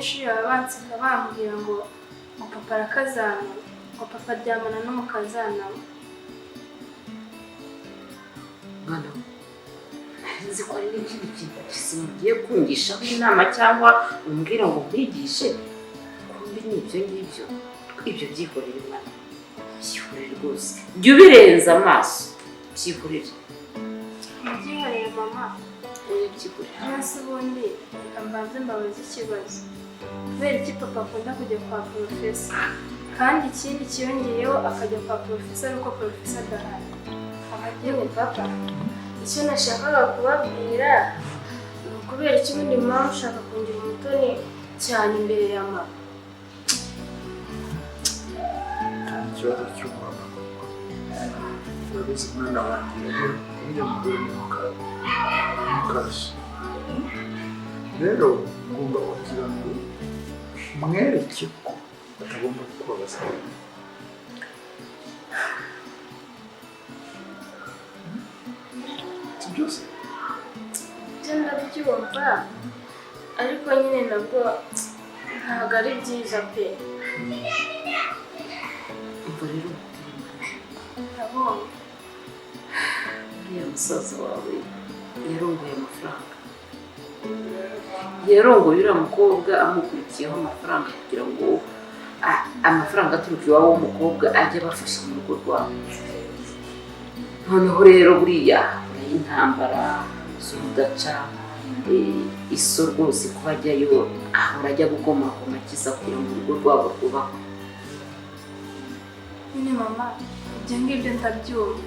Abanyeshuri baba banseka bambwira ngo papa arakazana, ngo papa aryamana n'umukazana we. Mwana we, nari nzi ko hari n'ikindi kintu kizima ugiye kungishaho inama cyangwa umbwira ngo nkwigishe, kumbe ni ibyo ngibyo. Ibyo byihorere mwana, byihorere rwose, jya ubirenza amaso, byihorere. Mubyihorere mama? Oya, byihorere. Hasi ubundi reka mbanze mbabaze ikibazo: kubera iki papa akunda kujya kwa porofesa, kandi ikindi kiyongeyeho akajya kwa porofesa ari uko porofesa adahari? Yewe papa, icyo nashakaga kubabwira ni ukubera iki ubundi mama ushaka kungira umutoni cyane imbere ya mama? Ikibazo cy'umwana, urabizi mwana wanjye, rero uriya mugore ni mukaso. Rero ngomba kugira ngo mwereke ko atagomba kukubabaza. Si byose? Ibyo ndabyumva, ariko nyine nabwo ntabwo ari byiza pe. Umva rero nkubwire mwana. Ndabonye. Uriya musaza wawe yarongoye amafaranga, yarongoye uriya mukobwa amukurikiyeho amafaranga kugira ngo amafaranga aturuka iwabo w'umukobwa ajye abafasha mu rugo rwabo. Noneho rero buriya haburayo intambara z'urudaca. Iso rwose kuba ajyayo ahora ajya gukomakoma akiza kugira ngo urugo rwabo rwubakwe. Nyine mama, ibyo ngibyo ndabyumva,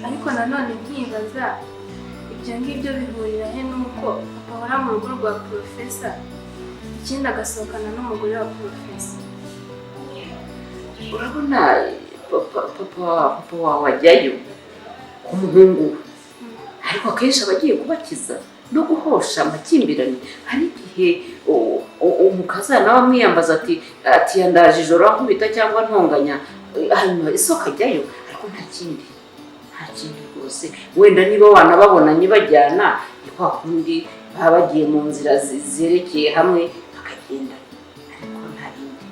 ariko nanone nkibaza ibyo ngibyo bihurira he n'uko papa ahora mu rugo rwa porofesa, ikindi agasohokana n'umugore wa porofesa? Urabona papa wawe ajyayo ku muhungu we, ariko akenshi aba agiye kubakiza no guhosha amakimbirane. Hari igihe umukazana we amwiyambaza ati yandaje ijoro ankubita cyangwa ntonganya, hanyuma isoko ajyayo, ariko nta kindi, nta kindi rwose. Wenda niba wanababonanye bajyana, ni kwa kundi baba bagiye mu nzira zerekeye hamwe bakagenda, ariko nta bindi.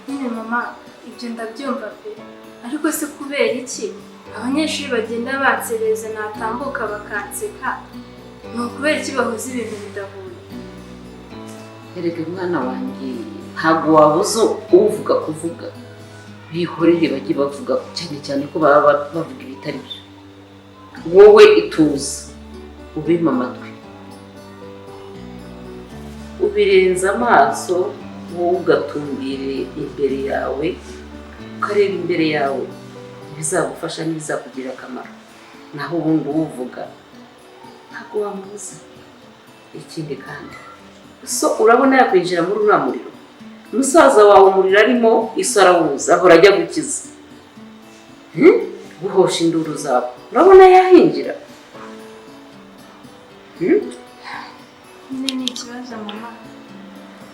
Nyine mama, ibyo ndabyumva pe, ariko se kubera iki abanyeshuri bagenda bansereza, natambuka bakanseka? Ni ukubera iki bahuza ibintu bidahuye? Erega mwana wanjye, ntabwo wabuze uvuga kuvuga. Bihorere bajye bavuga, cyane cyane ko baba bavuga ibitari byo. Wowe ituze, ubime amatwi, ubirenza amaso, wowe ugatumbire imbere yawe, ukareba imbere yawe ibizagufasha n'ibizakugirira akamaro. Naho ubundi uwuvuga ntabwo wamubuza. Ikindi kandi, so urabona yakwinjira muri uriya muriro? Musaza wawe umuriro arimo, iso arawuza, ahora ajya gukiza, Guhosha induru zawe, urabona yahinjira? Nyine ni ikibazo mama,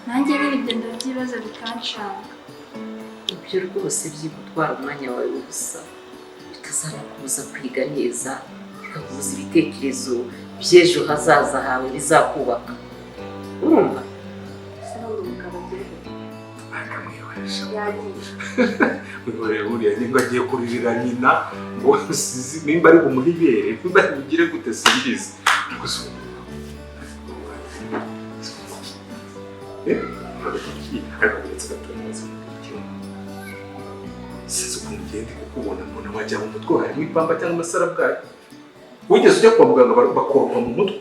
nanjye nyine ibyo ndabyibaza bikancanga. Ibyo rwose byigutwara umwanya wawe w'ubusa, bitazanakubuza kwiga neza, bikakubuza ibitekerezo by'ejo hazaza hawe bizakubaka, urumva? Ese n'undi mugabo agiye? Akamwihoresha. Yagiye. Wihoreye, buriya nimba agiye kuririra nyina ngo sizi, nimba ari bumuhe ibere, nimba ari bugire gute, simbizi. Ariko si ariko uretse gato neza, sinzi ukuntu ugenda kukubona mbona wajya mu mutwe harimo ipamba cyangwa amasarabwayi. Wigeze ujya kwa muganga bakoropa mu mutwe?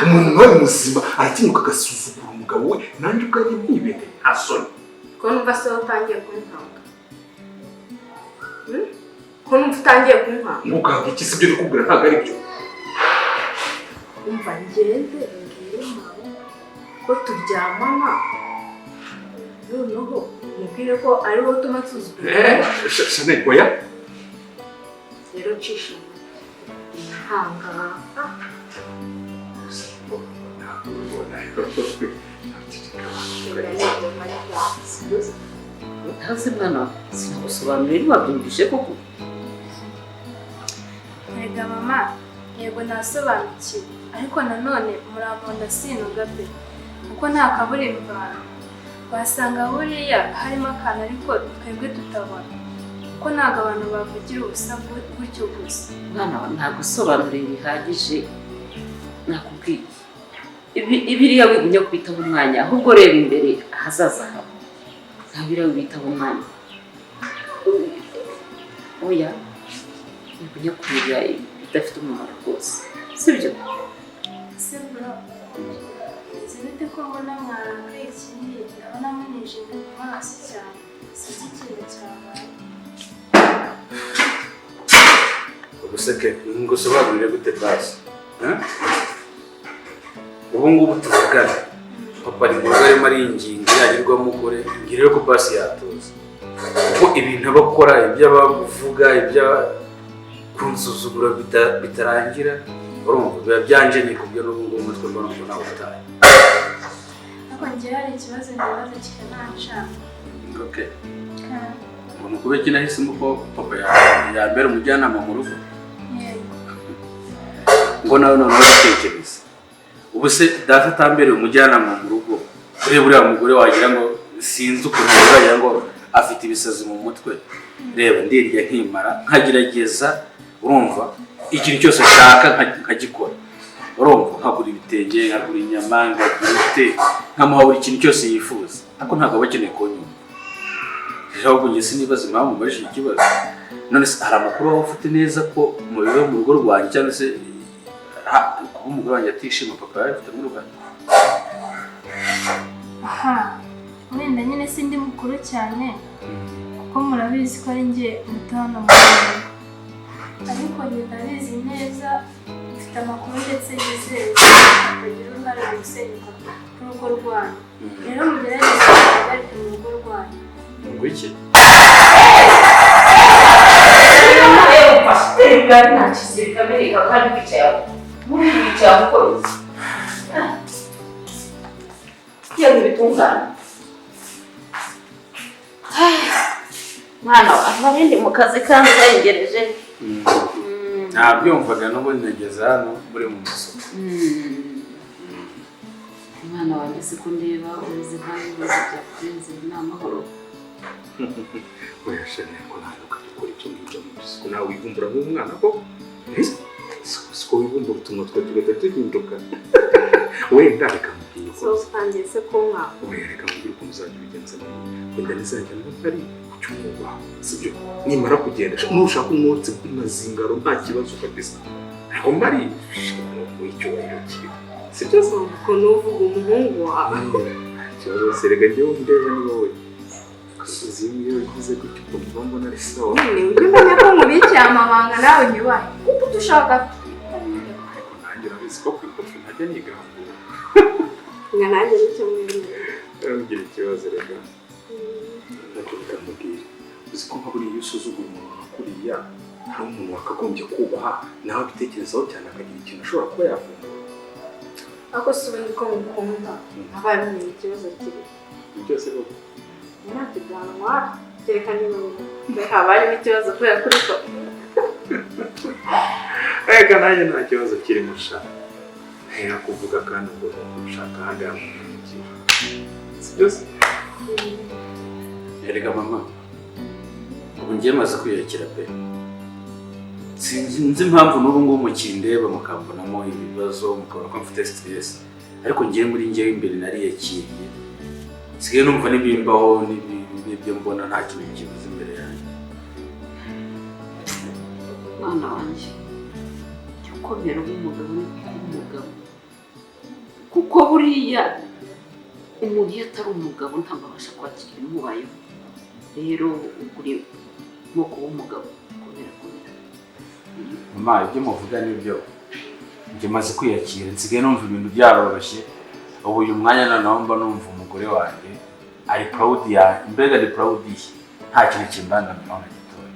Umuntu nkawe muzima aratinyuka agasuzugura umugabo we, nanjye ubwanjye ntibere, nta soni? Ko numva se utangiye kunkanga? Ko numva utangiye kunkanga? Ntukanga iki? Si ibyo uri kubwira ntabwo ari byo. Umva, ngende mbwire mama ko turyamana, noneho mubwire ko ari wowe utuma nsuzugura. Chanel, oya. Rero cisha ihangana. Ntabwo ubona. Ntazi mwana wawe, sinagusobanurira, ntiwabyumvishe koko? Erega mama, yego nasobanukiwe, ariko nanone murampunda sinuga pe. Kuko nta kabura imvano. Wasanga buriya harimo akantu ariko twebwe tutabona. Kuko ntabwo abantu bavugira ubusa gutyo gusa. Mwana wawe ntagusobanuriye bihagije, nakubwiye. Ibiriya wigumya kubitaho umwanya, ahubwo reba imbere ahazaza hawe. Nta biriya wibitaho umwanya. Oya, wigumya kureba ibidafite umumaro rwose, sibyo? Ese bro, bimeze bite ko mbona mwarakaye ikindi ndabona munijimye mu maso cyane, sinzi ikintu cyabaye. Ubuseke ngusobanurire gute basi? Ubu ngubu tuvugana papa ari mu rugo arimo aringinga yagirwa mugore, ngira rero ko basi yatuza, kuko ibintu aba akora, ibyo aba avuga, ibyo kunsuzugura bitarangira, urumva biba byanjenye ku buryo n'ubu ngubu umutwe mbona ngo nawe utaye. Ariko njyewe hari ikibazo nibaza kikanancanga. Okay. Ngo ni ukubera iki nahisemo ko papa yambera umujyanama mu rugo? Yego. Ngo nawe noneho ugatekereza, ubu se data atambereye umujyanama mu rugo, ureba uriya mugore wagira ngo sinzi ukuntu wagira ngo afite ibisazi mu mutwe, reba ndirya nkimara nkagerageza, urumva ikintu cyose nshaka nkagikora, urumva nkagura ibitenge, nkagura inyama, nkagura ute, nkamuha buri kintu cyose yifuza, ariko ntabwo aba akeneye kunyumva. Rero ahubwo njye sinibaza impamvu mbajije ikibazo. None se hari amakuru waba ufite neza ko mu biba mu rugo rwanjye, cyangwa se kuba umugore wanjye atishima papa yabifitemo uruhare? Aha, wenda nyine sindi mukuru cyane, kuko murabizi ko ari njye muto hano mu rugo. Ariko njye ndabizi neza, mfite amakuru ndetse yizewe ko atagira uruhare mu gusenyuka k'urugo rwanyu. Rero mugerageze muhagarike mu rugo rwanyu. Ngo iki? Mwana wawe ndi mu kazi kanzengereje. Nabyumvaga n'ubundi nageze hano muri mu masoko. Mwana wanjye siko ndeba umeze nkaho ibibazo byakurenze, ni amahoro. Oya shana, ko ntabwo ukajya ukora ibyo ngibyo mu isuku, nawe wivumbura nk'umwana ko siko wivumbura utuntu twe tugahita duhinduka. Wenda reka mubwire uko utangiye se kunywa. Oya reka mubwire ukuntu uzajya ubigenza nawe, wenda nizajya ntari ku cyumba, sibyo? Nimara kugenda nushaka umwotsi mazingaro nta kibazo kabisa, ariko mari mu icyubahiro cyiwe, sibyo? Ukuntu uvuga umuhungu wawe. Ikibazo se reka njyewe ndeba ni wowe. Uzi iyo ugize gutyo ukumva mbona ari sawa. Nyine ujye umenya ko nkubikiye amabanga nawe nyubahe kuko udushaka. Ariko nanjye urabizi ko ku ikofi ntajya nigambura. Nga nanjye nicyo mwemera. Ntugire ikibazo reka. Ntacyo bitamubwira. Uzi ko nka buriya iyo usuzugura umuntu nka kuriya, hari umuntu wakagombye kubaha nawe abitekerezaho cyane akagira ikintu ashobora kuba yavumbura. Ariko si ubundi ko ngukunda habaye mumenya ikibazo kiri. Byose koko. Ntacyo byantwara kereka niba haba harimo ikibazo kubera kuri papa. Reka nanjye nta kibazo kirimo sha. Ntera kuvuga kandi ubwo ushaka ahandi hantu mu si byose. Erega mama, ubu ngiye maze kwiyakira pe. Sinzi impamvu n'ubu ngubu mukindeba mukambonamo ibibazo, mukabona ko mfite stress, ariko ngiye muri ngewe imbere nariyakiriye. Nsigaye numva n'ibimbaho n'ibyo mbona nta kintu kibuze imbere yanjye. Mwana wanjye, jya ukomera ube umugabo ni kuba umugabo, kuko buriya umuntu iyo atari umugabo ntabwo abasha kwakira ibimubayeho. Rero uri nko kuba umugabo, komera komera. Mama, ibyo muvuga nibyo, njye maze kwiyakira, nsigaye numva ibintu byaroroshye. Ubu uyu mwanya noneho mba numva umugore wanjye ari proud yanjye, mbega ari proud ye, nta kintu kimbangamira na gitoya.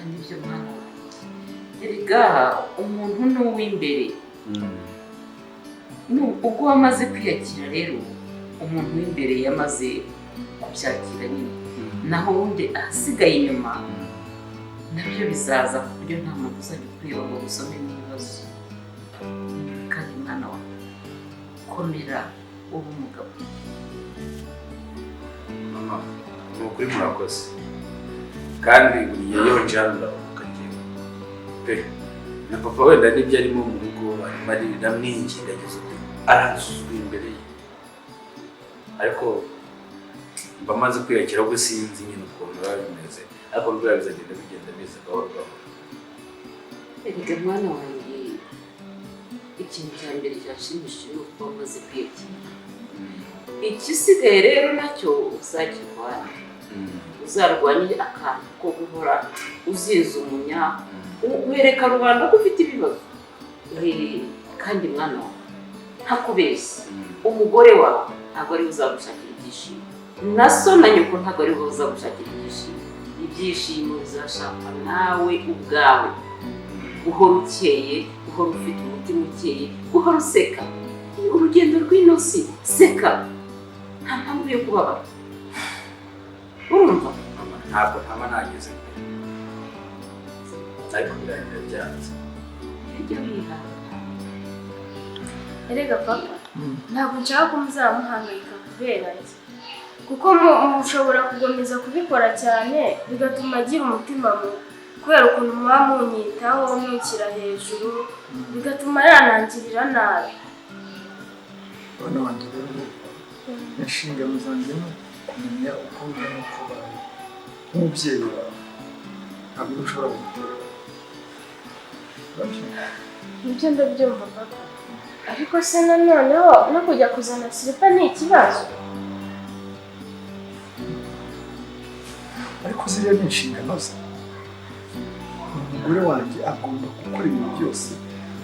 Nibyo mwana wanjye, erega umuntu ni uw'imbere. Ubwo wamaze kwiyakira rero, umuntu w'imbere yamaze kubyakira nyine, naho ubundi ahasigaye inyuma nabyo bizaza, ku buryo nta muntu uzajya kureba ngo usome n'ibibazo. Kandi mwana wawe, Komera uba umugabo. Mama, ni ukuri murakoze, kandi buri gihe iyo nje hano ndaruhuka njyewe pe. Na papa wenda n'ibyo arimo mu rugo arimo arira mwinginga ageze ute aransuzugura imbere ye, ariko mba maze kwiyakira ubwo sinzi nyine ukuntu biba bimeze, ariko buriya bizagenda bigenda biza gahoro gahoro. Erega mwana wanjye, ikintu cya mbere cyashimishije ni uko wamaze kwiyakira. Igisigaye rero nacyo uzakirwanya, uzarwanye akantu ko guhora uzinze umunya wereka rubanda ko ufite ibibazo. Kandi mwana wawe ntakubeshye, umugore wawe ntabwo ariwe uzagushakira ibyishimo, na so na nyoko ntabwo ariwe uzagushakira ibyishimo. Ibyishimo bizashakwa nawe ubwawe, uhora ukeye, uhora ufite umutima ukeye, uhora useka. Urugendo rw'ino si seka, nta mpamvu yo kubabara. Urumva? Mama, ntabwo ntaba nageze mbere, ariko birangira byanze. Ujya wihangana. Erega papa, ntabwo nshaka ko muzamuhangayika kubera njye, kuko mushobora gukomeza kubikora cyane bigatuma agira umutima mubi kubera ukuntu muba munyitaho munshyira hejuru, bigatuma yanangirira nabi. Bana banjye rero, inshingano zanjye ni kumenya uko wiga n'uko ubaye nk'umubyeyi wawe, ntabwo ushobora gutera. Nibyo ndabyumva papa, ariko se nanoneho no kujya kuzana silipa ni ikibazo. Ariko ziriya ni inshingano ze. Umugore wanjye agomba gukora ibintu byose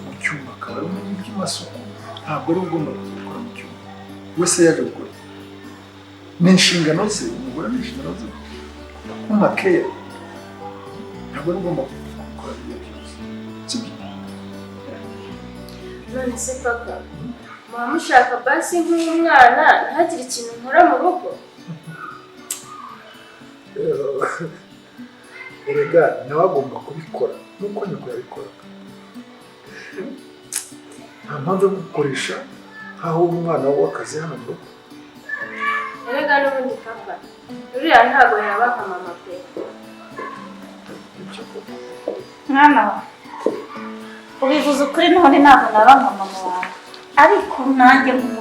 mu cyumba, akaba ari umenye iby'amasuku, ntabwo ari ugomba gukora mu cyumba wese yaje gukora. Ni inshingano ze, umugore ni inshingano ze nk'umakeya, ntabwo ari ugomba gukora ibyo byose, sibyo? None se papa, muba mushaka basi nk'umwana ntagire ikintu nkora mu rugo? Erega nawe agomba kubikora nk'uko nyoko yabikoraga. Nta mpamvu yo gukoresha nk'aho uri umwana w'akazi hano mu rugo. Erega n'ubundi papa, uriya ntabwo yaba nka mama pe. Ibyo koko. Mwana wa, ubivuze ukuri, none ntabwo naba nka mama wawe, ariko nanjye nk'umubyeyi